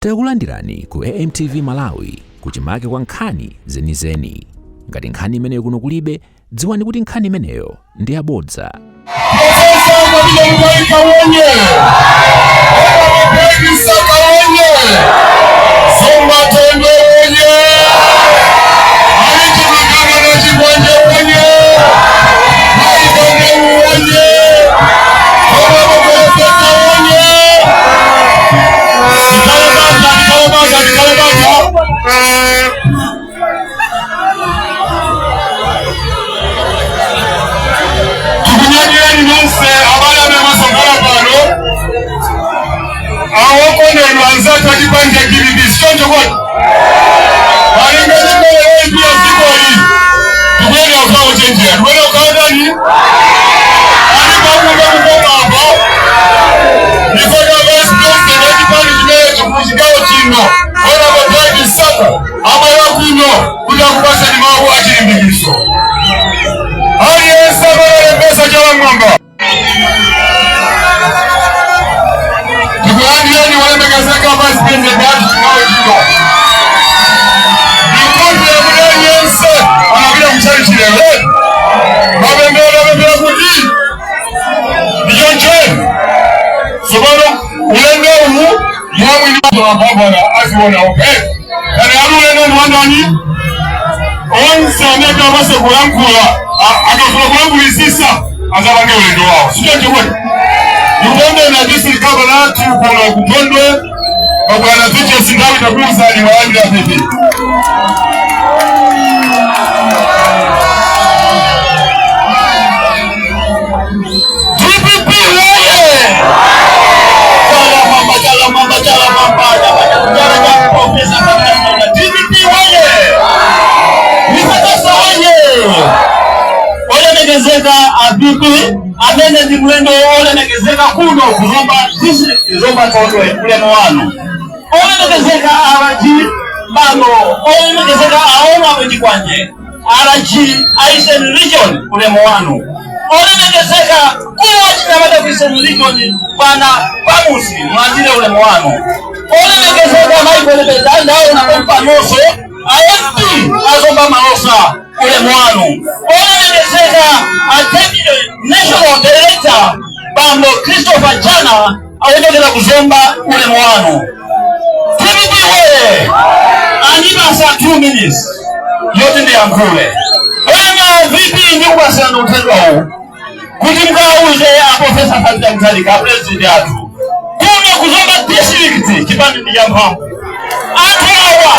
Takulandirani ku AMTV Malawi, kuchimake kwa nkhani zenizeni. Ngati nkhani imeneyo kuno kulibe, dziwani kuti nkhani imeneyo ndi yabodza. Profesa Mabila Mutharika woye! Saka woye! Zomba Thondwe woye! Alichimagana na Chikwanje woye! Maikande woye! Baba Profesa woye! Ndikalabata, ndikalabata, ndikalabata! Tikunyadileni nonse abale amene mwasonkhana pano, awokondedwa anzathu achipani cha DPP, sichoncho kodi? Malingana dzikoli tikuyenera kukhala ochenjera, tikuyenera kukhala ndani ali pakuda kukomapo ifeka. Vice President wa chipani chimenecho ku chigawo chino, Honorable Bright Msaka, abwera kuno kuti akupaseni mawu achilimbikitso. Aliyense amalembesa chala mwamba. Tikulandireni, wolemekezeka Vice President athu chigawo chino. Ndikondwera kuti aliyense anapita kuchali chilero mapemphero, apemphera kuti ndichoncho. Tsopano ulendo uwu mwamwini mapambana aziona, okay? Kani ali ulendo ndi wandani? Onse amene amase kulankhula akafuna kulankhulitsitsa azapange ulendo wawo, sichoncho kodi? Ndikupembena district governor athu kuno kuthondwe, mabwana Viches, nthawi takuwuzani walandira pipi. DPP woye! Chala mamba, chala mamba, chala mamba, chala chala Profesa Kabila. DPP woye! Mifakasa woye! Olemekezeka a VP amene ndi mlendo olemekezeka kuno kuzomba district, Zomba Thondwe, ulemu wanu. Olemekezeka RG Bano, olemekezeka aoma Chikwanje, RG Eastern Region, ulemu wanu. Olemekezeka mkulu wa chinyamata ku Eastern Region, bwana Bamusi, mlandire ulemu wanu. Olemekezeka Michael Petandawo na kompanonso a MP azomba Malosa, ulemu wanu. Olemekezeka a Deputy National Director, bambo Christopher Jana, akuchokera kuzomba, ulemu wanu. DPP woye! Andipasa 2 minutes yoti ndiyankhule. Bwana VP, ndikupasirani uthenga uwu kuti mukawuze a Profesa Peter Mutharika, president athu. Kuno kuzomba district chipani ndi champhamvu. Anthu awa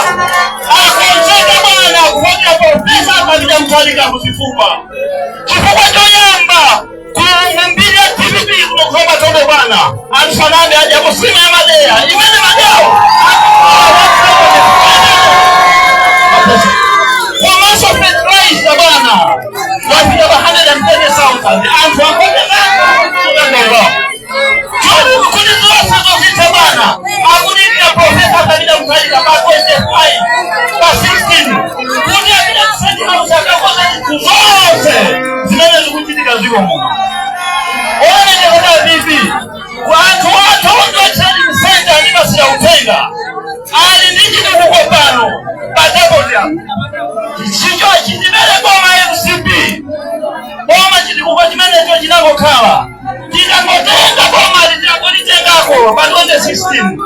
akonzeka, bwana, kuvotera Profesa Peter Mutharika muzifukwa. Chifukwa choyamba, kumbiri ya DPP kuno kuzomba Thondwe, bwana, anthu sanambe adyapo sima ya madeya imene madeyawo komanso fertilizer, bwana, wafika pa 130,000. Anthu akonzeka kuti zonse zozitha, bwana, akudikira Profesa Peter Mutharika pa 25, pa 16, kuti apita ku State House akakoza zinthu zonse zimene zikuchitika ziko muno. Olemekezeka VP, anthu athondwe trading center andipasira uthenga, ali ndi chitukuko pano pa depot apo chicho chimene boma MCP, boma chitukuko chimenecho chinangokhala tikangotenga boma litiakulitengako pa 2016.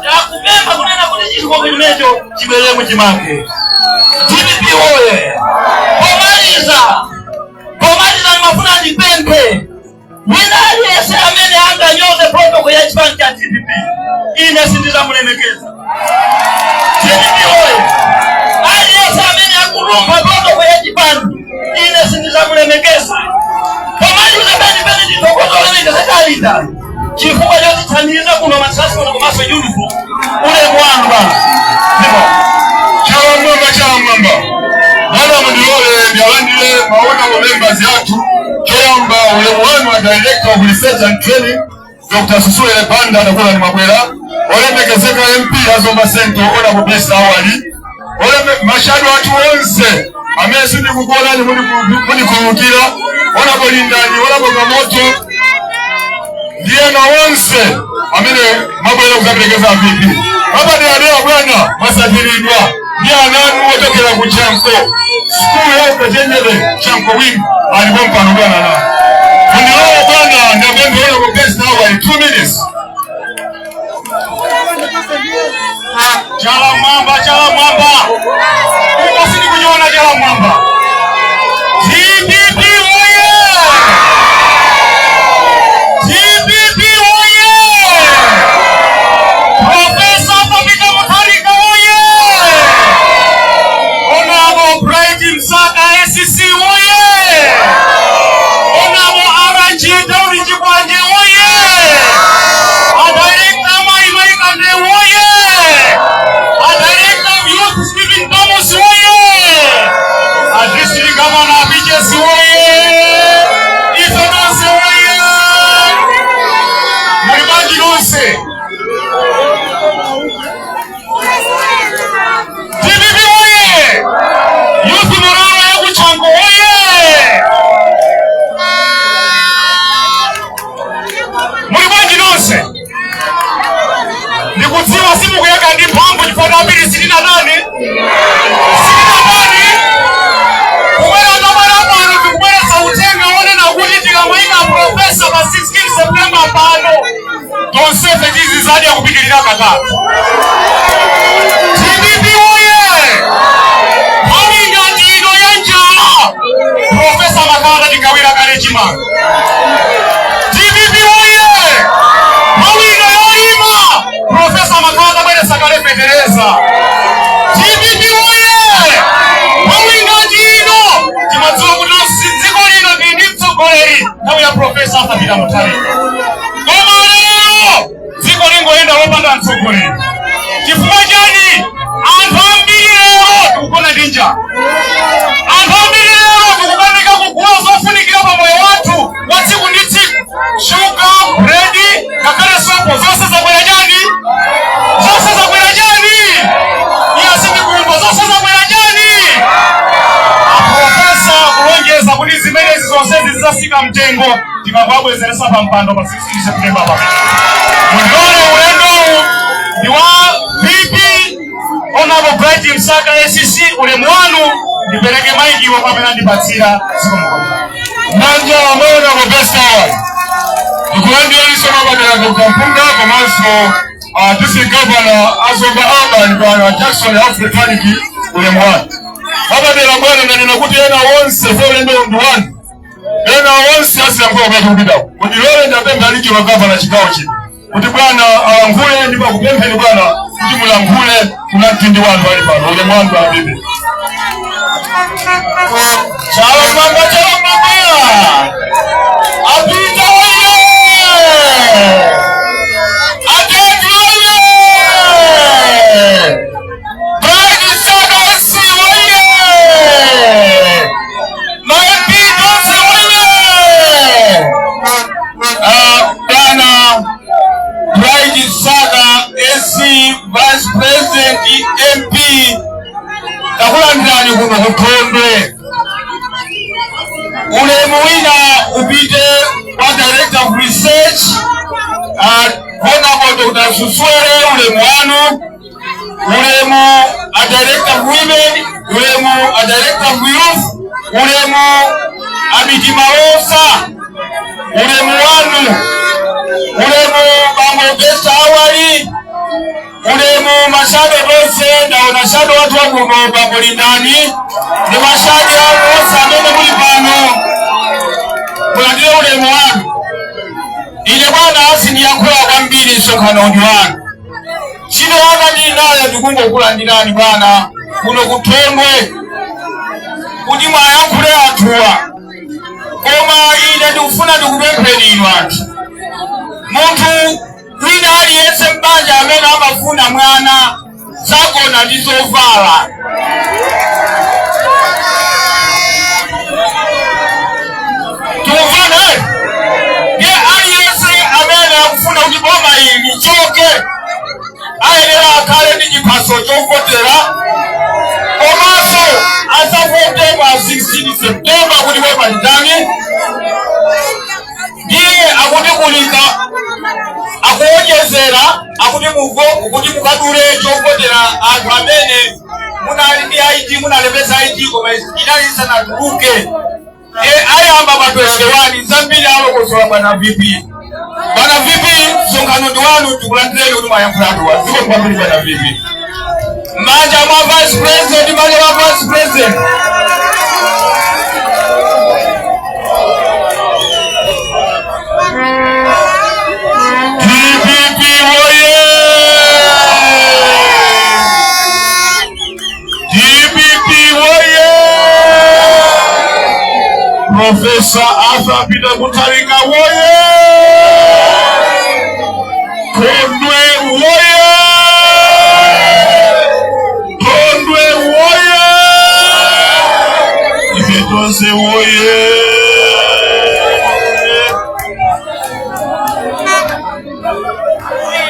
Takupempha kunena kuti chitukuko chimenecho chibwerere muchimake. DPP woye! Pomaliza, ndimafuna ndipemphe wina aliyense amene anganyoze protocol ya chipani cha DPP, ine sindizamulemekeza. DPP woye! Aliyense amene akulumba protocol ya chipani, ine sindizamulemekeza. Pomaliza penipeni, ndithokoza olemekezeka alida chifukwa chotithandiza kuno matransport komanso uniform. Ulemu wanu, bwana. Ndipo Chala mwamba, chala mwamba. Bwana, mundilole ndialandire ma honorable members yathu. Choyamba, ulemu wanu wa Director of Research and Training, Dr. Susuwele Banda, atakuwa ni mabwera. Olemekezeka MP azomba Central, Honorable Blessed Awali, oleme ma shadow athu onse amene sindikukuonani, mundikhululukira, Honorable Lindani, Honorable Kamoto. Ndi ena onse amene mwabwera kudzaperekeza VP mwapaderadera, bwana, mwasatiridwa ndi ananu ochokera ku Chanko School ya ukachenjede Chanko Wing alipo mpano bwana. Na mundilowo bwana, ndapemphera ku guest hour in 2 minutes. Chala mwamba, chala mwamba, uko sindikunyona chala mwamba. DPP oye! DPP oye! Professor Peter Mutharika oye! Honorable Bright Msaka SC oye! Honorable RG Daudi Chikwanje oye! A Director Mai Maikande oye! A Director of Youth Stephen Thomas oye! A District Governor BJC oye! Ife nonse oye! Muli bwanji nonse? DPP oye! Youth Morale ya ku Chanko oye! Muli bwanji nonse? Ndikudziwa simukuyaka ndi mphamvu chifukwa ambiri sitina nani, sitina nani. Kubwera tabwera pano, tikubweretsa uthenga wonena kuti tikamuyika professor pa 16 September pano, tonsefe tizizadya kupitirira katatu. DPP oye! Nthawi ngati ino ya njala, professor makala tigawira kale chimanga. DPP oye! Nthawi ino yolima, professor makala tabweretsa kale fetereza. DPP oye! Nthawi ngati ino timadziwa kuti dziko lino ndi ndi mtsogoleri nthawi ya Professor Arthur Peter Mutharika, koma lero dziko lingoyenda lopanda mtsogoleri. Chifukwa chani? Anthu ambiri lero tikugona ndi njala, anthu ambiri lero tikukanika kugula zofunikira pa moyo wathu wa tsiku ndi tsiku. Shuga, bredi, ngakhale sopo, zonse zakwera chani? Zonse zakwera chani? Iya, sindikumva. Zonse zakwera chani? Aprofessor kulonjeza kuti zimenezi zonsezi zidzasika mtengo tikangowabwezeresa pa mpando pa 16 September pamene. Mundilole, ulendowu ndi wa VP Honorable Bright Msaka SC. Ulemu wanu, ndipereke maikiwo pamene andipatsira. Zikomo. Manja amene ku guest hour ndikulandiranso mwapadera Dr. Mpunga komanso District Governor a Zomba Urban bwana Jackson Alfred Paniki, ulemu wanu. Mwapadera bwana, ndanena kuti ena onse fe ulendo ndi wanu, ena onse asiyankhula kumene tikupitako. Mundilole ndapempha regional governor chigawo chino kuti bwana alankhule, ndipo akupempheni bwana kuti mulankhule kuna mtindi wanu ali pano. Ulemu wanu bwana bibi. Chala mwamba, chala mwamba! Apita oye! Atatu oye! Bright Msaka SC oye! Ma MP tonse oye! Bwana Bright Msaka SC, Vice President, MP, takulandirani kuno kuthondwe. Ulemu wina upite kwa Director of Research, Honorable Dr. Suswere, ulemu wanu. Ulemu a Director of Women, ulemu a Director of Youth, ulemu a Mitima Rosa, ulemu wanu. Ulemu bambo Gesa Awali, ulemu ma shadow tonse. Ndaona shadow watu wakuno bambo Lindani ndi ma shadow anu onse amene muli pano, mulandire ulemu wanu. Ine bwana sindiyankhula kwambiri, msonkhano ndi wanu. Ntchito yanga ndili nayo ndikungokulandirani bwana kuno kuthondwe kuti mwayankhule anthuwa, koma ine ndikufuna ndikupempheni inu anthu. Munthu wina aliyense m'banja amene amafuna mwana sagona ndi zovala. Tikumvana? Ndiye aliyense amene akufuna kuti boma ili lichoke ayenera akhale ndi chiphaso chovotera, komanso asavote pa 16 September kuti boma litani. Ndiye Akuti kulika akuwonjezera, akuti muvo kuti mukadule chovotera anthu amene munali ndi ID, munalembesa ID koma inali isanatuluke. Ayamba pa 21. Zambiri alokosola bwana VP. Bwana VP, msonkhano ndi wanu, tikulandireni kuti mwayankhulatuwa. Zikomo kwambiri, bwana VP. Manja mwa vice president, manja mwa vice president. DPP woye! DPP woye! Professor Arthur Peter Mutharika woye! Thondwe woye! Thondwe woye! Ife tonse woye!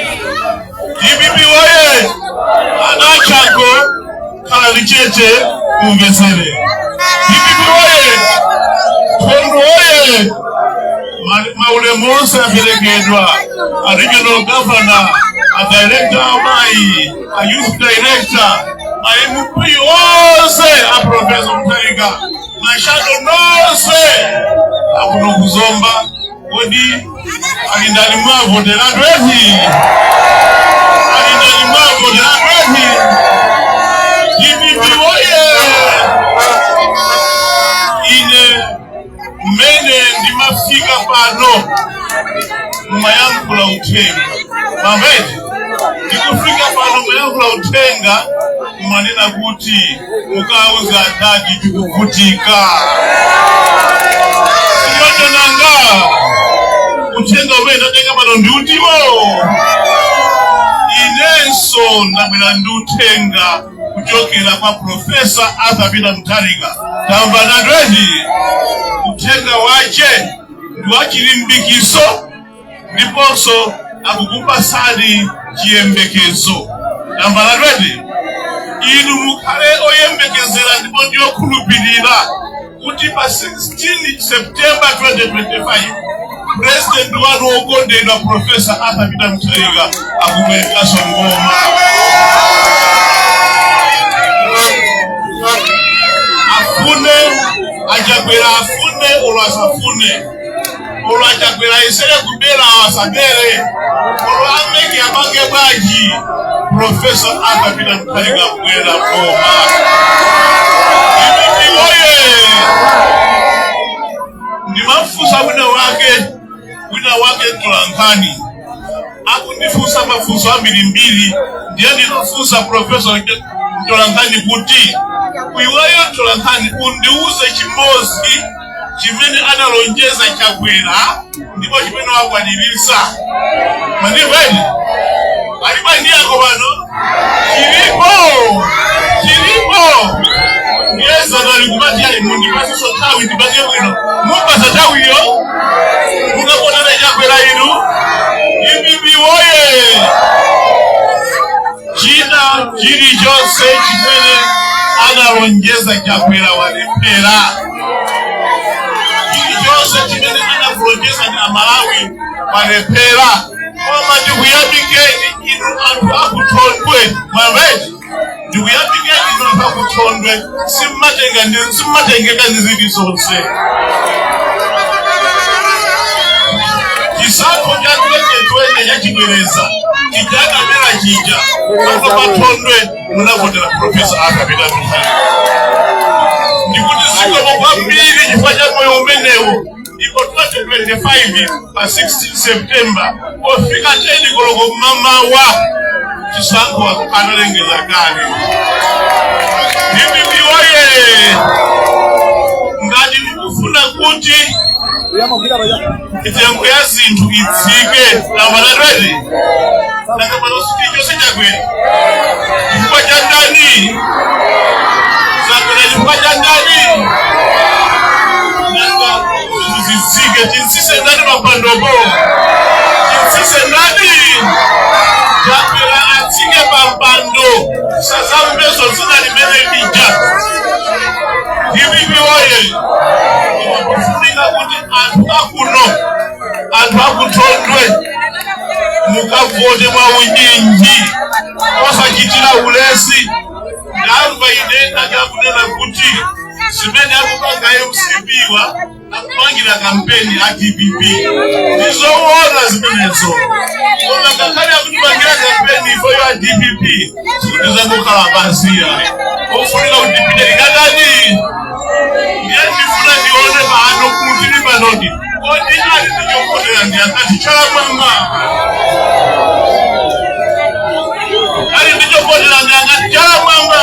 DPP woye! Anachako khala chete mumvetsere. DPP woye! Thondwe woye! Maulemu onse aperekedwa a regional governor, a director amayi, a youth director, a MP onse a Professor Mutharika, ma shadow nonse akuno kuzomba. Kodi alindani mwavoteratu eti? Alindani mwavoteratu eti? DPP woye! Ine mmene ndimafika pano mmayankhula uthenga mamvete, ndikufika pano mmayankhula uthenga, mmanena kuti mukauza adadi tikuvutika. Sichoncho nanga? Uthenga umene ndatenga pano ndi utiwo. Inenso ndabwera ndi uthenga kuchokera kwa Professor Arthur Peter Mutharika. Tamva nandwezi, uthenga wache ndi wachilimbikiso ndiponso akukupasani chiyembekezo. Tamva nandwezi, inu mukhale oyembekezera ndipo ndi okhulupirira kuti pa 16 September 2025 president wanu wokondedwa Professor Arthur Peter Mutharika akubwerekanso ngoma. Afune achakwera, afune olo asafune, olo achakwera isere kubera, asabere, olo ameke apange bwanji, Professor Arthur Peter Mutharika akubwera ngoma. DPP oye! Ndimafunsa wina wake, wina wake mtolankhani akundifunsa mafunso ambirimbiri, ndiye ndinafunsa professor mtolankhani kuti, iweyo mtolankhani, undiuze chimodzi chimene analonjeza Chakwera ndipo chimene wakwanirisa. Mandimveni alipa ndiyako pano, chilipo, chilipo. Ndiyezanali kumati ali mundipasiso nthawi ndipange bwino, mupasa nthawiyo mukapotana Chakwera inu. DPP woye! China chilichonse chimene analonjeza Chakwera walephera. Chilichonse chimene anakulonjeza ni Amalawi walephera. Koma ndikuyamikeni inu anthu akuthondwe, mwamveti, ndikuyamikeni inu anthu akuthondwe, simmatengeka ndi zilizonse. Chisankho cha 2020 chachibwereza chijakamera chija, pano pathondwe munavotera Professor Arthur Peter Mutharika. Ndikuti zikomo kwambiri chifukwa cha moyo umenewo. Iko 2025 pa 16 September pofika 10 koloko mmamawa chisankho analengeza kale. DPP woye! Ngati mukufuna kuti mitengo ya zinthu itsike, namvanatweti nakapano chilichonse chakwera chifukwa cha ndani? Zakwera chifukwa cha ndani? Nanga zinthu zitsike, tinsise ndani pampandopo? Tinsise ndani? Chakwera atsike pampando, sazambezo zina limene lija. DPP woye! Kufunika kuti anthu akuno Anthu akuthondwe mukavote mwa unyinji, osachitira ulesi. Ndamva ine ndakakunena kuti zimene akupanga MCP wa akupangira kampeni a DPP, ndizoona zimenezo. Koma ngakhale akutipangira kampeni ifeyo a DPP, sikuti zangokhala pansi yayi, ofunika kuti tipite likatani. Ndiye ndifuna ndione pano kuti panoti kodi ali ndichovotera ndi angati? Chala mwamba. Ali ndichovotera ndi angati? Chala mwamba.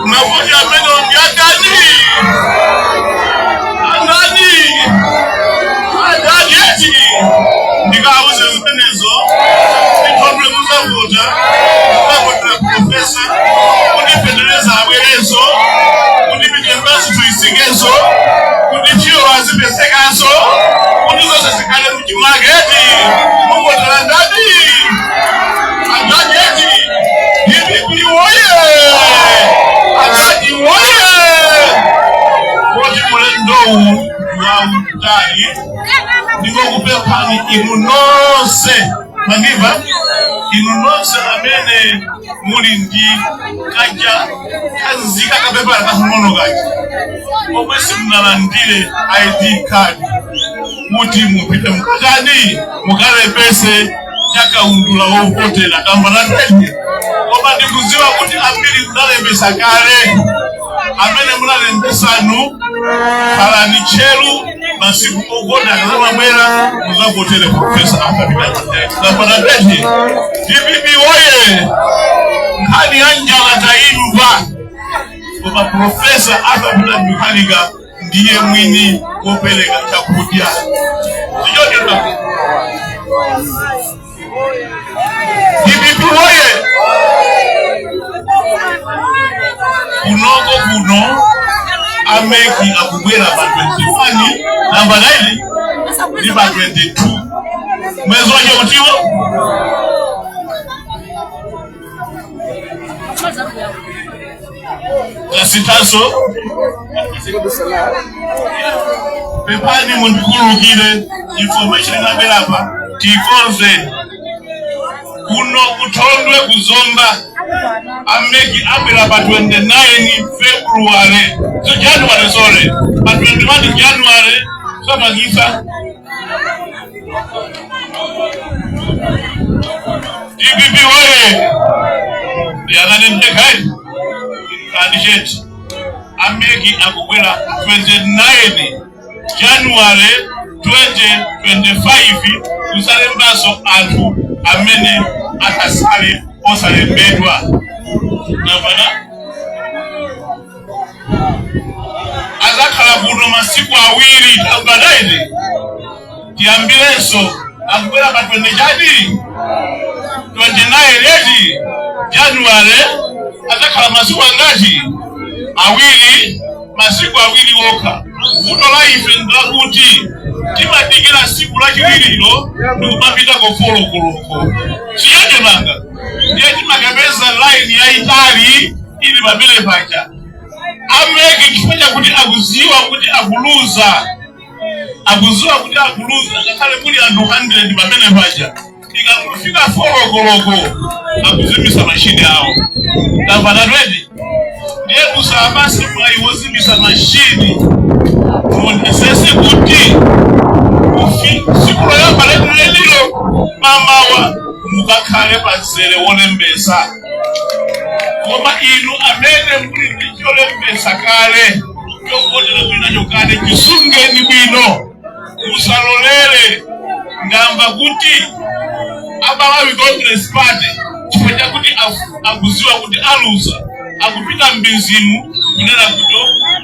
Mavoti amene ndi atani? Angani? Adadi eti? Ndikauze zimenezo, ndithondwe muzavota, muzavotera profesa kuti fetereza abwerezo, kuti mitengo tuisikenso, kuti fuel azipezekanso, kuti zonse zikhale mchimake eti? Muvotera ndani? Adadi eti? DPP woye! Adadi woye! Koti mulendowu wautali, ndikokupemphani inu nonse, mandimva, inu nonse amene muli ndi kaja kazika kapepala kakang'ono kaja omwe simunalandire ID card, kuti mupite mukatani, mukalembese chakaundula wovotera kambanateni. Koma ndikuziwa kuti ambiri munalembesa kale. Amene munalembesanu, khalani tcheru, masiku ovota akazamabwera muzavotere Profesa Arthur Peter. Kambanateni. DPP woye! Nkhani ya njala tayimva, koma Profesa Arthur Peter Mutharika ndiye mwini wopereka chakudya chichocho. DPP woye! Kunoko kuno a MEC akubwera pa 21 namba 9 ndi pa 22 mwezi wache utiwo. Tasitaso pepani, mundikhululukire, information inabwera apa, tikonze. Kuno kuthondwe kuzomba a MEC abwera pa 29 February, so January, sorry, pa 21 January samangisa. DPP woye! Ndiyang'ane mtekhai kandisheti. A MEC akubwera 29 January 2025 kusalembaso anthu amene akasale osalembedwa navana. Azakhala kuno masiku awiri, tambanaine tiyambirenso. Akubwera pa 20 chani, 29 eti, January. Azakhala masiku angati? Awiri, masiku awiri okha. Vuto la ife ndilakuti timadikira siku lachiwirilo ndikumapita ko 4 koloko siyochonanga, ndiye timakapeza line yayitali ili pamene paja. A MEC, chifukwa chakuti akuziwa kuti akuluza, akuziwa kuti akuluza, ngakhale kuli anthu 100 pamene paja, ikangofika 4 koloko akuzimisa mashini awo. Tamvana 20. Ndiye musabase mwayi wozimisa mashini. Muonesese kuti siku loyamba lenilelilo mamawa mukakhale pamzere wolembesa. Koma inu amene muli ndi cholembesa kale, chovotera muli nacho kale, chisungeni bwino, musalolere. Ndamva kuti a Malawi Congress Party, chifukwa chakuti akuziwa kuti aluza, akupita m'midzimu kunena kuti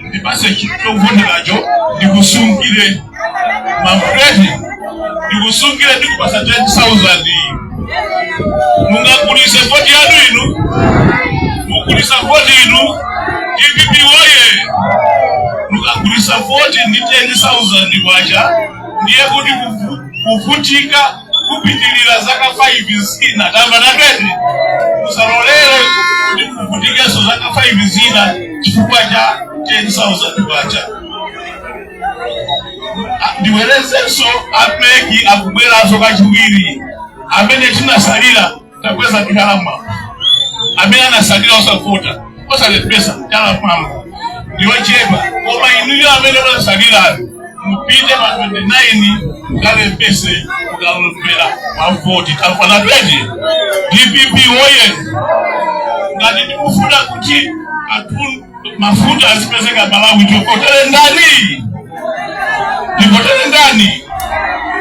ndipase chovoteracho ndikusungire mampreti, ndikusungire, ndikupasa 10,000. Mungagulise voti yanu inu? Mugulisa voti inu? DPP woye! Mukagulisa voti ndi 10,000 kwacha, ndiye kuti kuvutika kupitilira zaka 5 zina. Tamba natwete, musalolere kuti kuvutikenso zaka 5 zina chifukwa cha 10,000 kwacha. Ndiwerezenso a MEC akubweranso kachiwiri. Amene tinasalira, takweza ndalama. Amene anasalira osavota, osalembesa, chala ndiwochepa, koma inuyo amene munasalirayo mupite pa 29 mukalembese, mukalembera mavoti. Tamvana 20. DPP woye! Ngati tikufuna kuti mafuta azipezeka Malawi, tivotere ndani? Tivotere ndani?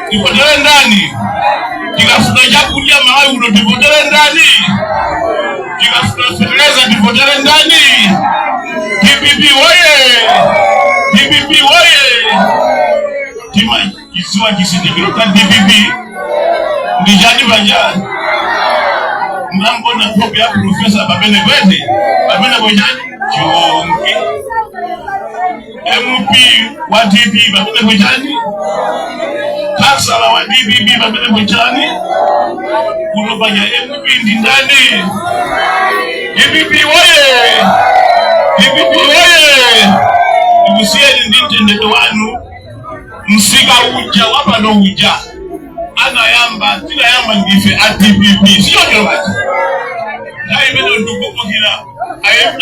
Tivotere ndani? Tikafuna chakudya Malawi kuno, tivotere ndani? Tikafuna fetereza, tivotere ndani? DPP woye! DPP woye! Timachidziwa chizindikiro cha DPP ndi chani panja? Mnangona nkhope ya profesa pamene kwete pamene kwechani chonke. MP wa DP pamene kwechani? Kansala wa DPP pamene kwechani? Kuno panya MP ndi ndani? DPP woye! DPP woye! Ndikusiyeni ndi mtendere wanu. Msika uja wapano uja anayamba, tinayamba ndife a DPP, sichoncho? Bati nthawi imene ndikukumbukira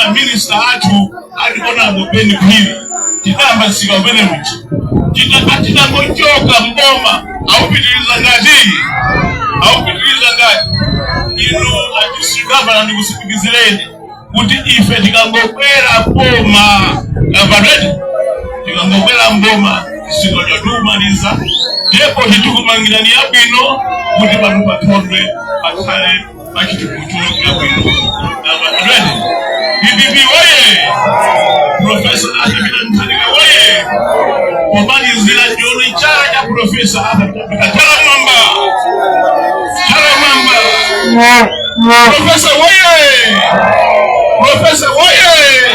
a minister athu atikonamo Ben Phiri, tinayamba msika umene uja. Tinangochoka mboma, aupitiriza ngati, aupitiriza ngati. Inu atisikapana, ndikusimikizireni kuti ife tikangokwera boma kapatete, tikangokwera mboma, msika tiumaliza. Ndipo titikumangirani yabwino kuti pano pathondwe pakhale pachitukuko yabwino. Kapatete. DPP woye! Profesa Arthur Peter Mutharika woye! Pomalizira, ndione chala cha Profesa Arthur Peter. Chala mwamba, chala mwamba! Profesa woye! Profesa woye!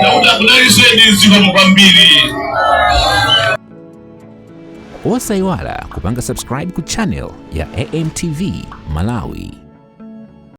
Chauta akudalitseni, zikomo kwambiri. Osayiwala kupanga subscribe ku channel ya AMTV Malawi.